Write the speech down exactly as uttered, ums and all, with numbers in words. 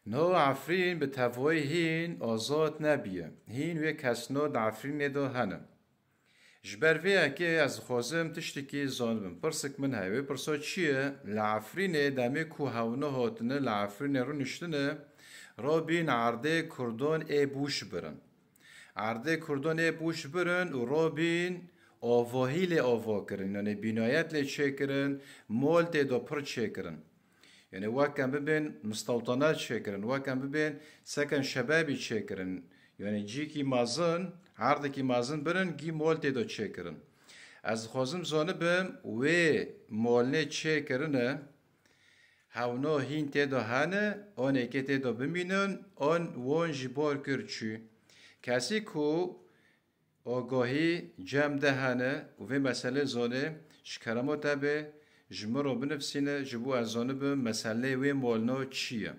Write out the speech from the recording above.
No Efrîn bi tevayî hîn azad nebiye. Hîn wê kesno di Efrînê de hene. Ji ber vê yekê ez dixwazim tiştekî zanibim. Pirsik min heye. Wê pirsa çi ye? Li Efrînê demê ku hewno hatine, li Efrînê rûniştine, rabîn erdê Kurdan ê bûş birin. Erdê Kurdan ê bûş birin û rabîn avahî lê ava kirin. Yanî bînayet lê çêkirin, mol tê de pir çêkirin. Yanî weke bibên mistewtanet çêkirin, weke bibên seken şebabî çêkirin. Yanî cîkî mezin, erdekî mezin birin, gî mol tê de çêkirin. Ez dixwazim zanibim, wê molnê çêkirine, hewno hîn tê de hene, an êkê tê de bimînin, an wan jî bar kir çû. Kesî ku agahî cem de hene û vê meselê zanê, ji kerema te be, ji min re binivîsîne, ji bo ez zanibim meselê wê molno çi ye.